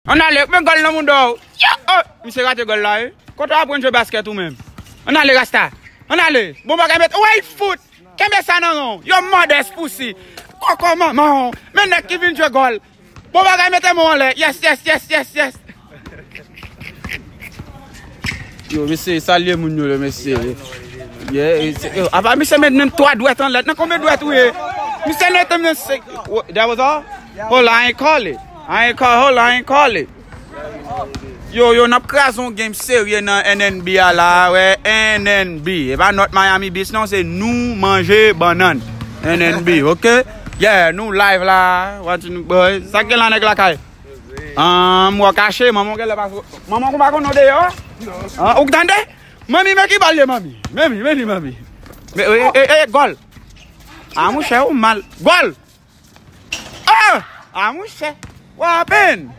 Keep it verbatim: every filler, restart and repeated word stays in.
Ann ale, men gòl nan mouda w. Yo, oh, misye rate gòl la, wi. Kote w aprann jwe baskèt ou menm? Ann ale, Rasta. Ann ale. Bon bagay, met. Wey, fout. Kenbe sa nan ran w. Yo, mòdès pousi. Kòkò manman w. Men nèg ki vin jwe gòl. Bon bagay, mete men w anlè. Yes, yes, yes, yes, yes. Yo, mesye, salye moun yo, mesye. Yeah, it's- yo, apa misye met menm twa dwèt anlè. Nan konbyen dwèt ou ye? Misye mete menm se- What, that was all? Hold on, I ain't call it. I ain't call, hold on, I ain't call it. Yo, yo, n ap kraze yon game serye nan N N B a la, wè, N N B. E pa North Miami Beach, non, se nou manje bannann. N N B, ok? Yeah, nou live la, watching boy. Sa k gen la nèg lakay? Ah, m wè w kache, manman w genlè pa. Manman w pa konn w deyò? Ah, ou tande? Manmi, men ki bal ye, manmi. Manmi, men li, manmi. Men, e, e, e, gòl. Ah, monchè, ou mal. Gòl! Ah! Ah, monchè. What happened?